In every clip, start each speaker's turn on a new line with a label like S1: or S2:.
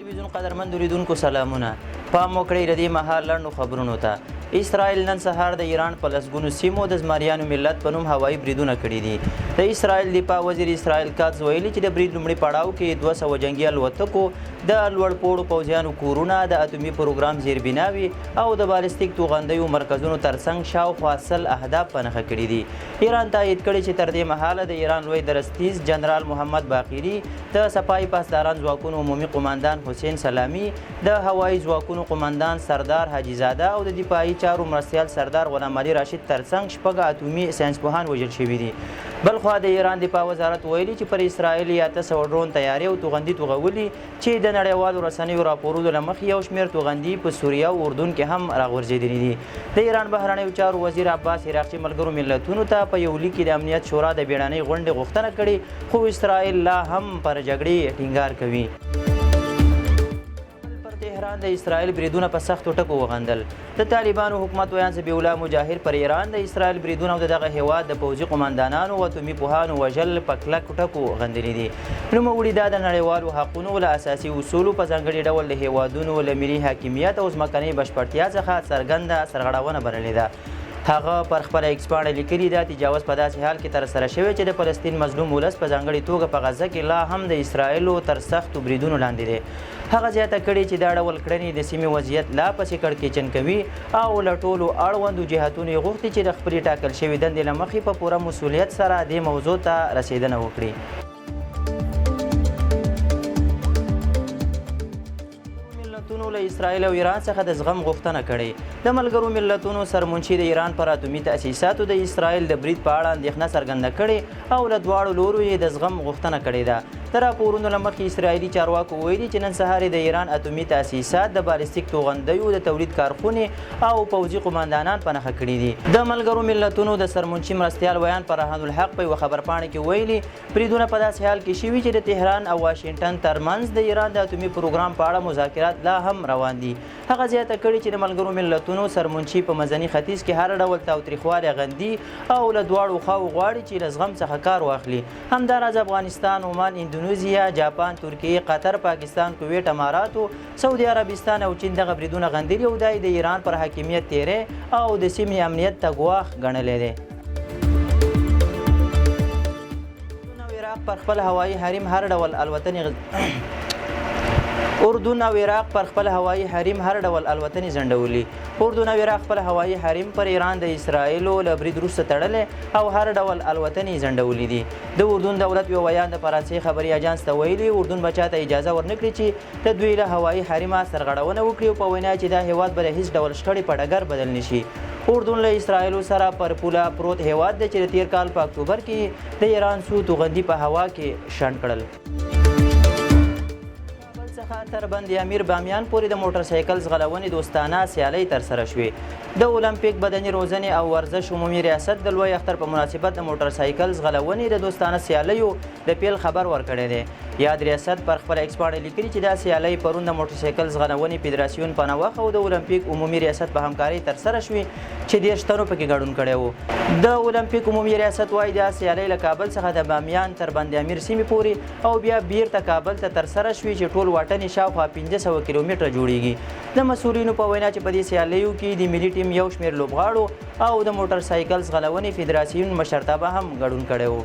S1: تلویزیون قدرمند لیدونکو سلامونه. پام وکړئ د دې مهال لنډو خبرونو ته. اسرائیل نن سهار د ایران په لسګونو سیمو د زمریانو ملت په نوم هوایي بریدونه کړي دي. د اسرائیل دفاع وزیر اسرائیل کاتز ویلي چې د برید لومړي پړاو کې 200 جنګي الوتکو د لوړ پوړو پوځیانو کورونه، د اتومي پروګرام زیربناوي او د بالستیک توغندیو مرکزونو ترڅنګ شاوخوا 100 اهداف په نښه کړي دي. ایران تایید کړې چې تر دې مهاله د ایران لوی درستیز جنرال محمد باقري، د سپاه پاسداران ځواکونو عمومي قوماندان حسین سلامي، د هوایي ځواکونو قوماندان سردار حاجي زاده او د دفاعي چارو مرستیال سردار غلام علي راشد ترڅنګ 6 اتومي ساینسپوهان وژل شوي دي. بلخوا د ایران دفاع وزارت ویلي چې پر اسرائیل یې 800 ډرون طیارې او توغندي توغولي چې د نړیوالو رسنیو راپورونو له مخې یو شمېر توغندي په سوریه او اردن کې هم راغورځېدلي دي. د ایران بهرنیو چارو وزیر عباس عراقچي ملګرو ملتونو ته په یو لیک کې د امنیت شورا د بیړنۍ غونډې غوښتنه کړې، خو اسرائیل لا هم پر جګړې ټینګار کوي. پر تهران د اسرائیل بریدونه په سختو ټکو وغندل. د طالبانو حکومت ویاند ذبیح الله مجاهد پر ایران د اسرائیل بریدونه او د دغه هیواد د پوځي قوماندانانو او اتومي پوهانو وژل په کلکو ټکو غندلي دي. نوموړي دا د نړیوالو حقونو له اساسي اصولو، په ځانګړي ډول د هیوادونو له ملي حاکمیت او ځمکنۍ بشپړتیا څخه څرګنده سرغړونه بللې ده. هغه پر خپله ایکس پاڼه لیکلي، دا تجاوز په داسې حال کې ترسره شوی چې د فلسطین مظلوم ولس په ځانګړي توګه په غزه کې لا هم د اسرائیلو تر سختو بریدونو لاندې دی. هغه زیاته کړې چې دا ډول کړنې د سیمې وضعیت لا پسې کړکېچن کوي او له ټولو اړوندو جهتونو یې غوښتي چې د خپلې ټاکل شوې دندې له مخې په پوره مسوولیت سره دې موضوع ته رسېدنه وکړي. ملتونو له اسرائیل او ایران څخه د زغم غوښتنه کړې. د ملګرو ملتونو سرمنشي د ایران پر اتومي تأسیساتو د اسرائیل د برید په اړه اندېښنه څرګنده کړې او له دواړو لورو یې د زغم غوښتنه کړې ده. د راپورونو له مخې اسرائیلي چارواکو ویلي چې نن سهار یې د ایران اتومي تأسیسات، د بالستیک توغندیو د تولید کارخونې او پوځي قوماندانان په نښه کړي دي. د ملګرو ملتونو د سرمنشي مرستیال ویاند فرحان الحق په یوه خبرپاڼه کې ویلي، بریدونه په داسې حال کې شوي چې د تهران او واشنګټن ترمنځ د ایران د اتومي پروګرام په اړه مذاکرات لا هم روان دي. هغه زیاته کړې چې د ملګرو ملتونو سرمنشي په منځني ختیځ کې هر ډول تاوتریخوالی غندي او له دواړو خواوو غواړي چې له زغم څخه کار واخلي. همداراز افغانستان، عمان، اندونیزیا، جاپان، ترکیې، قطر، پاکستان، کویټ، اماراتو، سعودي عربستان او چین دغه بریدونه غندلي او دا یې د ایران پر حاکمیت تیری او د سیمې امنیت ته ګواښ ګڼلی دی. عراق پر خپل هوایي حریم هر ډول الوتنې اردن او عراق پر خپل هوایي حریم هر ډول الوتنې ځنډولي. اردن او عراق خپل هوایي حریم پر ایران د اسرائیلو له برید وروسته تړلی او هر ډول الوتنې ځنډولي دي. د اردن دولت یو ویاند د فرانسې خبري اژانس ته ویلي، اردن به چاته اجازه ورنکړي چې د دوی له هوایي حریمه سرغړونه وکړي او په وینا چې دا هیواد به د هیڅ ډول شخړې په ډګر بدل نشي. اردن له اسرائیلو سره پر پوله پروت هیواد دی چې د تیر کال په اکتوبر کې د ایران څو توغندي په هوا کې شنډ کړل. کابل څخه تر بند امیر بامیان پورې د موټر سایکل ځغلونې دوستانه سیالۍ ترسره شوې. د المپیک بدني روزنې او ورزش عمومي ریاست د لوی اختر په مناسبت د موټر سایکل ځغلونې د دوستانه سیالیو د پیل خبر ورکړی دی. یاد ریاست پر خپله ایکسپاڼه لیکلي چې دا سیالۍ پرون د موټرسایکل ځغلونې فدراسیون په نوښت او د المپیک عمومي ریاست په همکارۍ ترسره شوې چې 30 تنو پکې ګډون کړی وو. د المپیک عمومي ریاست وايي دا سیالۍ له کابل څخه د بامیان تر بند امیر سیمې پورې او بیا بیرته کابل ته ترسره شوې چې ټول واټن یې شاوخوا 500 کیلومتره جوړیږي. د مسؤلینو په وینا چې په دې سیالیو کې د ملي ټیم یو شمېر لوبغاړو او د موټرسایکل ځغلونې فدراسیون مشرتابه هم ګډون کړی وو.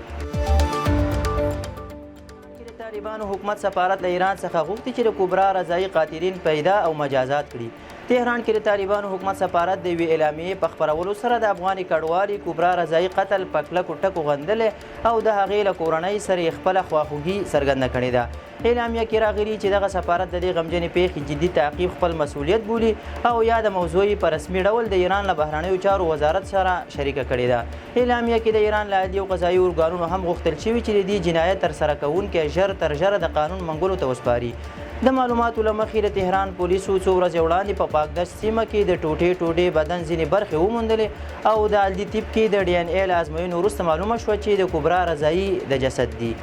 S1: د طالبانو حکومت سفارت له ایران څخه غوښتي چې د کوبرا رضايي قاتلین پیدا او مجازات کړي. تهران کې د طالبانو حکومت سفارت د یوې اعلامیې په خپرولو سره د افغانې کډوالې کوبرا رضايي قتل په کلکو ټکو غندلی او د هغې له کورنۍ سره یې خپله خواخوږي څرګنده کړې ده. اعلامیه کې راغلي چې دغه سفارت د دې غمجنې پېښې جدي تعقیب خپل مسوولیت بولي او یاده موضوع یې په رسمي ډول د ایران له بهرنیو چارو وزارت سره شریکه کړې ده. اعلامیه کې د ایران له عدلي او قضايي ارګانونو هم غوښتل شوي چې د دې جنایت ترسره کوونکی ژر تر ژره د قانون منګولو ته وسپاري. د معلوماتو له مخې د تهران پولیسو څو ورځې وړاندې په پاکدشت سیمه کې د ټوټې ټوټې بدن ځینې برخې وموندلې او د عدلي طب کې د ډي ان ای له ازموینو وروسته معلومه شوه چې د کبرا رضايي د جسد دي.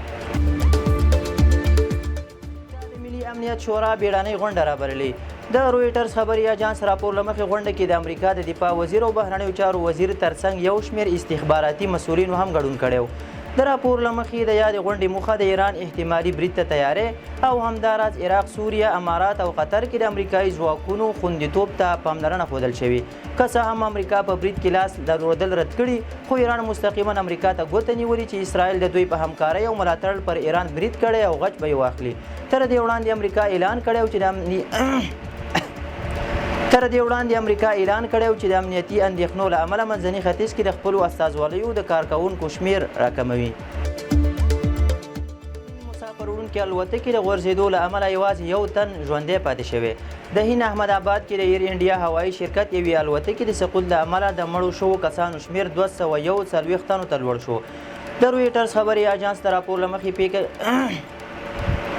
S1: د ملي امنیت شورا بیړنۍ غونډه رابللې. د رویټرز خبري اژانس راپور له مخې غونډه کې د امریکا د دفاع وزیر او بهرنیو چارو وزیر ترڅنګ یو شمېر استخباراتي مسؤلینو هم ګډون کړی و. د راپور له مخې د یادې غونډې موخه د ایران احتمالي برید ته تیاری او همداراز عراق، سوریه، امارات او قطر کې د امریکایي ځواکونو خوندیتوب ته پاملرنه ښودل شوې. که څه هم امریکا په برید کې لاس درلودل رد کړي، خو ایران مستقیما امریکا ته ګوته نیولې چې اسرائیل د دوی په همکارۍ او ملاتړ پر ایران برید کړی او غچ به یې واخلي. تر دې وړاندې امریکا اعلان کړی و چې د تر دې وړاندې امریکا اعلان کړی و چې د امنیتي اندېښنو له امله منځني ختیځ کې د خپلو استازولیو د کارکوونکو شمېر راکموي. مسافر وړونکې الوتکې د غورځېدو له امله یوازې یو تن ژوندی پاتې شوی. د هند احمد آباد کې د ایر انډیا هوایي شرکت یوې الوتکې د سقوط له امله د مړو شوو کسانو شمېر 241 تنو ته لوړ شو. د رویټرز خبري اژانس د راپور له مخې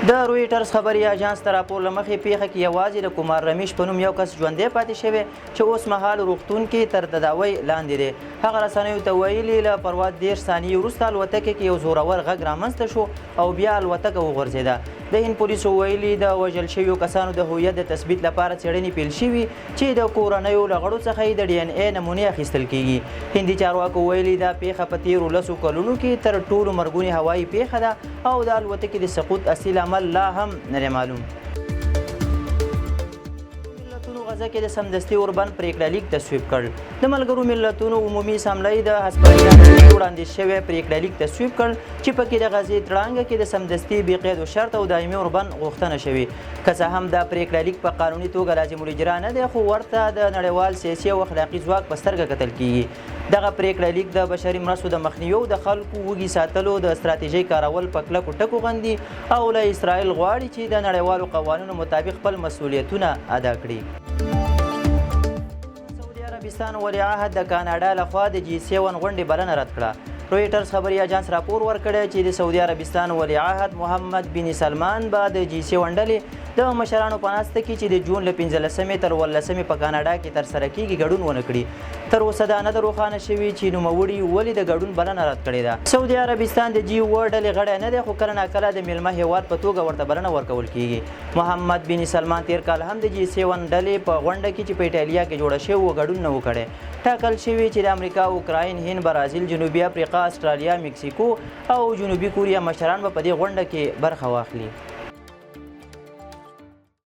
S1: د رویټرز خبري اژانس د راپور له مخې پېښه کې یوازې د کمار رمیش په نوم یو کس ژوندی پاتې شوی چې اوس مهال روغتون کې تر تداوۍ لاندې دی. هغه رسنیو ته ویلي، له پرواز 30 ثانیې وروسته الوتکې کې یو زورور غږ رامنځته شو او بیا الوتکه وغورځېده. د هند پولیسو ویلي، د وژل شویو کسانو د هویت د تثبیت لپاره څېړنې پیل شوي چې د کورنیو له غړو څخه یې د ډي ان اې نمونې اخیستل کېږي. هندي چارواکو ویلي، دا پېښه په تېرو لسو کلونو کې تر ټولو مرګونې هوایي پېښه ده او د الوتکې د سقوط اصلي لامل لا هم نه دی معلوم. ملتونو غزه کې د سمدستي اوربند پرېکړه لیک تصویب کړ. د ملګرو ملتونو عمومي اسمبلۍ د هسپانیا وړاندې شوی پرېکړه لیک تصویب کړ چې پکې د غزې تړانګه کې د سمدستي بې قید و شرط او دایمي اوربند غوښتنه شوې. که څه هم دا پرېکړه لیک په قانوني توګه لازم الاجرا نه دی، خو ورته د نړیوال سیاسي او اخلاقي ځواک په سترګه کتل کېږي. دغه پرېکړه لیک د بشري مرستو د مخنیوي او د خلکو وږي ساتلو د ستراتیژۍ کارول په کلکو ټکو غندي او له اسرائیل غواړي چې د نړیوالو قوانینو مطابق خپل مسوولیتونه ادا کړي. سعودي عربستان ولیعهد د کاناډا لخوا د جي 7 غونډې بلنه رد کړه. رویټرز خبري اژانس راپور ورکړی چې د سعودي عربستان ولیعهد محمد بن سلمان به د جي 7 ډلې د مشرانو په ناسته کې چې د جون له 15مې تر 17مې په کاناډا کې ترسره کېږي ګډون ونه کړي. تر اوسه دا نه ده روښانه شوې چې نوموړي ولې د ګډون بلنه رد کړې ده. سعودي عربستان د جي 7 ډلې غړی نه دی، خو کله ناکله د میلمه هېواد په توګه ورته بلنه ورکول کېږي. محمد بن سلمان تېر کال هم د جي 7 ډلې په غونډه کې چې په ایټالیا کې جوړه شوې وه ګډون نه و کړی. ټاکل شوې چې د امریکا، اوکراین، هند، برازیل، جنوبي افریقا، اسټرالیا، مکسیکو او جنوبي کوریا مشران به په دې غونډه کې برخه واخلي.